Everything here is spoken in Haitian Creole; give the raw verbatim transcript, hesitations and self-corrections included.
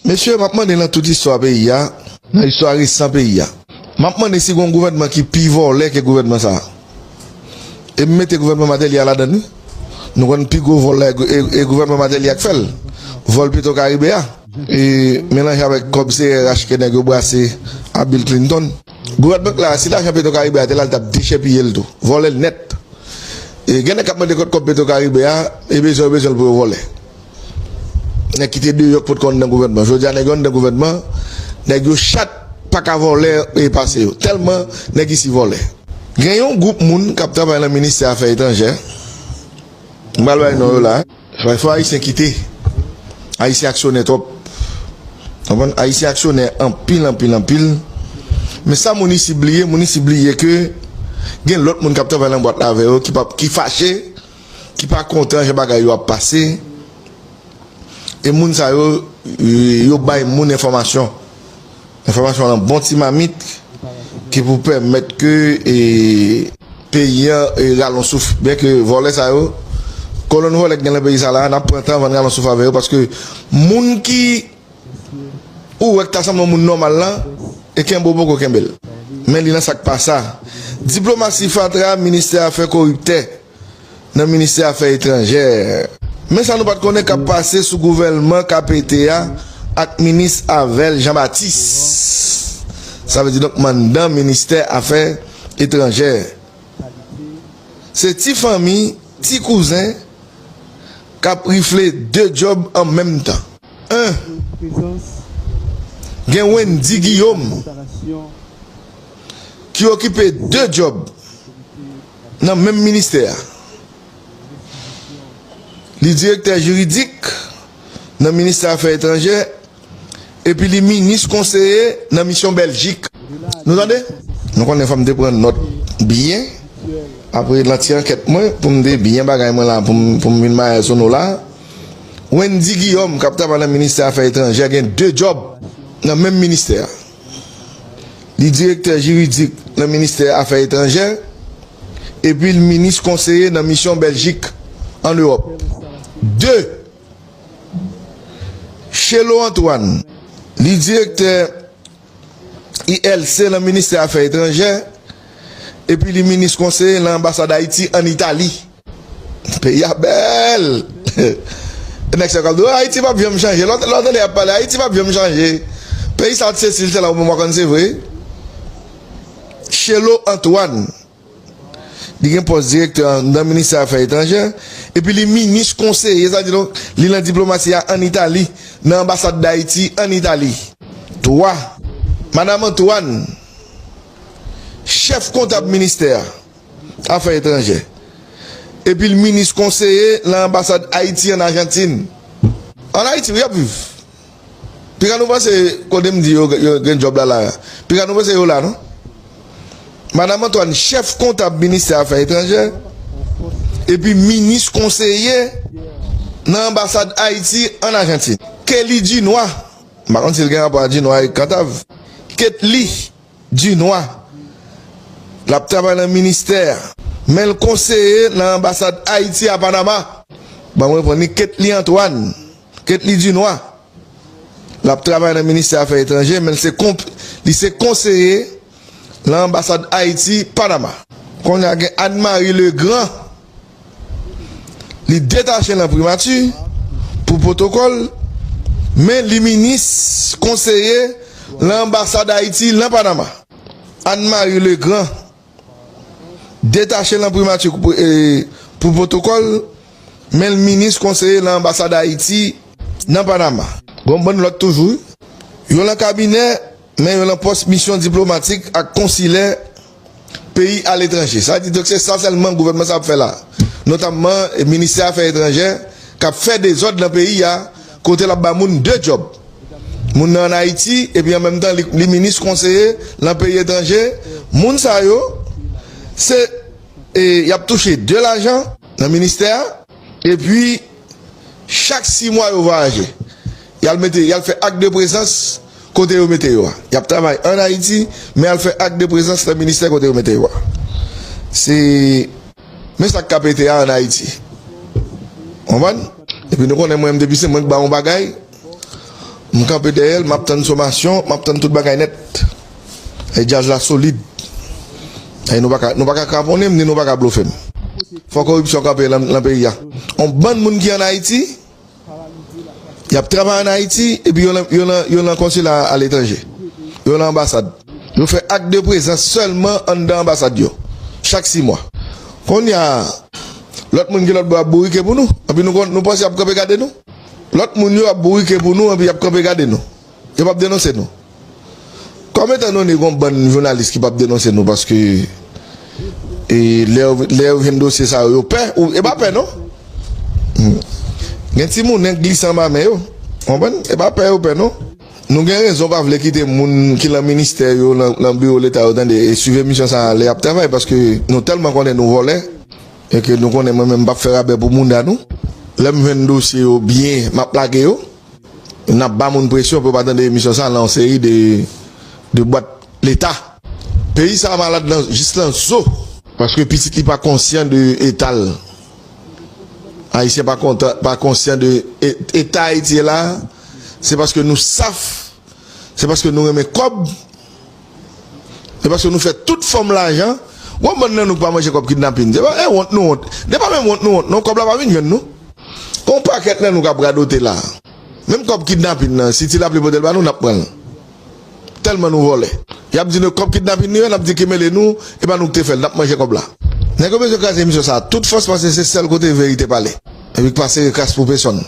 Mesye, m ap mande nan tout istwa peyi a, nan istwa resan peyi a, m ap mande si gen yon gouvènman ki pi vòlè ke gouvènman sa a. E m mete gouvènman Martelly a ladan l, wi. Nou konn pi gwo vòl la, e, e gouvènman Martelly a k fè l. Vòl Petro Caribe a. E melanje avèk kòb serè rache ke nèg yo brase a Bill Clinton. Gouvènman la, si lajan Petro Caribe a te la, l t ap dechèpiye l tou. Vòlè l nèt. E gen nèg k ap mande kot kòb Petro Caribe a, e bezwen yo bezwen l pou yo vòlè. Nèg ki te deyò k potko anndan gouvènman. Jodi a, nèg yo anndan gouvènman, nèg yo chat pa ka vòlè e pase yo. Tèlman nèg isi vòlè. Gen yon gwoup moun k ap travay nan ministè afè etranjè. M pral bay non yo la. Fò, fò Ayisyen kite. Ayisyen aksyonè twòp. Konprann? Ayisyen aksyonè anpil, anpil, anpil. Men sa moun isi bliye, moun isi bliye ke gen lòt moun k ap travay nan bwat la avè yo ki pa, ki fache, ki pa kontan jan bagay yo ap pase. E moun sa yo, yo bay moun enfòmasyon. Enfòmasyon lan bon ti mamit ki pou pèmèt ke, e, peyi an, e, rale yon souf. Byen ke vòlè sa yo, kolonn vòlè k gen nan peyi sa la, n ap pran tan anvan n rale yon souf avè yo, paske moun ki ou wè k ta sanble yon moun nòmal lan, e kenbe w poko kenbe l. Men li nan sa k pa sa. Diplomasi fatra, ministè afè koriptè nan ministè afè etranjè. Men sa nou pa t konnen k ap pase sou gouvènman K P T a ak minis avè l Jean Baptiste. Sa vle di donk m anndan ministè afè etranjè. Se ti fanmi, ti kouzen k ap rifle de djòb an menm tan. En, gen Wendy Guillaume ki okipe de djòb nan menm ministè a. Li direktè jiridik nan ministè afè etranjè, epi li minis konseye nan misyon Bèljik. Nou tande? Nou konnen fò m te pran nòt byen. Apre nan ti ankèt mwen, pou m te byen bagay mwen la, pou m, pou m vin mayè sou nou la. Wendy Guillaume, k ap travay nan ministè afè etranjè, gen de djòb nan menm ministè a. Li direktè jiridik nan ministè afè etranjè, epi l minis konseye nan misyon Bèljik ann Ewòp. De, Chelo Antoine, li direktè I L C nan ministè afè etranjè, epi li minis konseye nan anbasad Ayiti ann Itali. Peyi a bèl! Nèg sa k ap di, "Oh, Ayiti p ap janm chanje." Lè w, lè w tande y ap pale, "Ayiti p ap janm chanje." Peyi sa t se sil, se la, ou menm w a konn se vre. Chelo Antoine, li gen pòs direktè anndan ministè afè etranjè, epi li minis konseye, sa di donk, li nan diplomasi a ann Itali, nan anbasad Dayiti ann Itali. Twa, Madam Antoine, chèf kontab ministè a. Afè etranjè. Epi l minis konseye nan anbasad Ayiti ann Ajantin. Ann Ayiti, wi, y ap viv. Piga nou panse kote m di yo, yo gen djòb la, la. Piga nou panse yo la, non? Madam Antoine, chèf kontab ministè afè etranjè, epi minis konseye nan anbasad Ayiti ann Ajantin. Kelly Dunois, m pa konn si l gen rapò a Dunois ak Cantave. Ketly Dunois. L ap travay nan ministè a, men l konseye nan anbasad Ayiti a Panama. Ban mwen pran li, Ketly Antoine, Ketly Dunois. L ap travay nan ministè afè etranjè, men l se konp-, li se konseye nan anbasad Ayiti Panama. Kounye a gen Anne Marie Legrand. Li detache nan primati pou pwotokòl, men li minis konseye nan anbasad Ayiti nan Panama. Anne Marie Legrand detache nan primati pou, e, pou pwotokòl, men l minis konseye nan anbasad Ayiti nan Panama. Gon bann lòt toujou, wi. Yo nan kabinè, men yo nan pòs misyon diplomatik ak konsilè peyi aletranje. Sa di, donk, se sa sèlman gouvènman sa ap fè la. Notamman, e, ministè afè etranjè k ap fè dezòd nan peyi a, kote l ap ba moun de djòb. Moun nan ann Ayiti, epi an menm tan, li, li minis konseye nan peyi etranje. Moun sa yo, se, e, y ap touche de lajan nan ministè a, epi chak sis mwa yo vwayaje. Y al mete, y al fè ak de prezans kote yo mete yo a. Y ap travay ann Ayiti, men y al fè ak de prezans nan ministè kote yo mete yo a. Se, men sa k ka pete a ann Ayiti. Konprann? Epi nou konnen mwen menm depi se mwen k ba yon bagay, M kanpe dèyè l, m ap tann somasyon, m ap tann tout bagay nèt. E djaz la solid. E nou pa ka, nou pa ka kraponnen m, ni nou pa ka blofe m. Fò koripsyon kanpe nan, nan peyi a. On bann moun ki ann Ayiti, y ap travay ann Ayiti, epi yo nan, yo nan, yo nan konsila aletranje. Yo nan anbasad. Yo fè ak de prezans sèlman anndan anbasad yo. Chak sis mwa. Kounye a, lòt moun ki lòt bò ap bourike pou nou. Epi nou konn, nou panse y ap kanpe gade nou? Lòt moun yo ap bourike pou nou, epi y ap kanpe gade nou. Yo p ap denonse nou. Kòm etan done gen yon bann jounalis ki p ap denonse nou, paske, e, lè yo, lè yo jwenn dosye sa yo, yo pè, ou, e pa pè non. Hmm. Gen timoun, nèg glise anba men yo. Konprann? E pa pè yo pè non. Nou gen rezon pa vle kite moun ki lan ministè yo, lan, lan biwo Leta yo, tande, e swiv emisyon sa a lè y ap travay, paske nou tèlman konnen nou vòlè, e ke nou konnen mwen menm m p ap fè rabè pou moun a nou. Lè m jwenn dosye yo byen, m ap lage yo. N ap ba moun presyon pou yo pa tande emisyon sa a lan yon seri de, de bwat Leta. Peyi sa a malad lan, jis lan zo. Paske pitit li pa konsyan de eta l. Ayisyen pa kontan, pa konsyan de e-, eta Ayiti ye la. Se paske nou saf. Se paske nou renmen kòb. Se paske nou fè tout fòm lajan. Gon bann nan nou k pa manje kòb kidnapin. Se pa, e, wont nou wont. Se pa menm wont nou wont non, kòb la pa vin jwenn nou. Gon pakèt nan nou k ap radote la. Menm kòb kidnapin nan, si Ti Lapli pote l ba nou, n ap pran l. Tèlman nou vòlè. Y ap di nou kòb kidnapin nou yo, n ap di ki mele nou, e pa nou ki te fè l, n ap manje kòb la. Nèg yo bezwen kraze emisyon sa a tout fòs, paske se sèl kote verite pale. Epi k pa sere kras pou pesonn.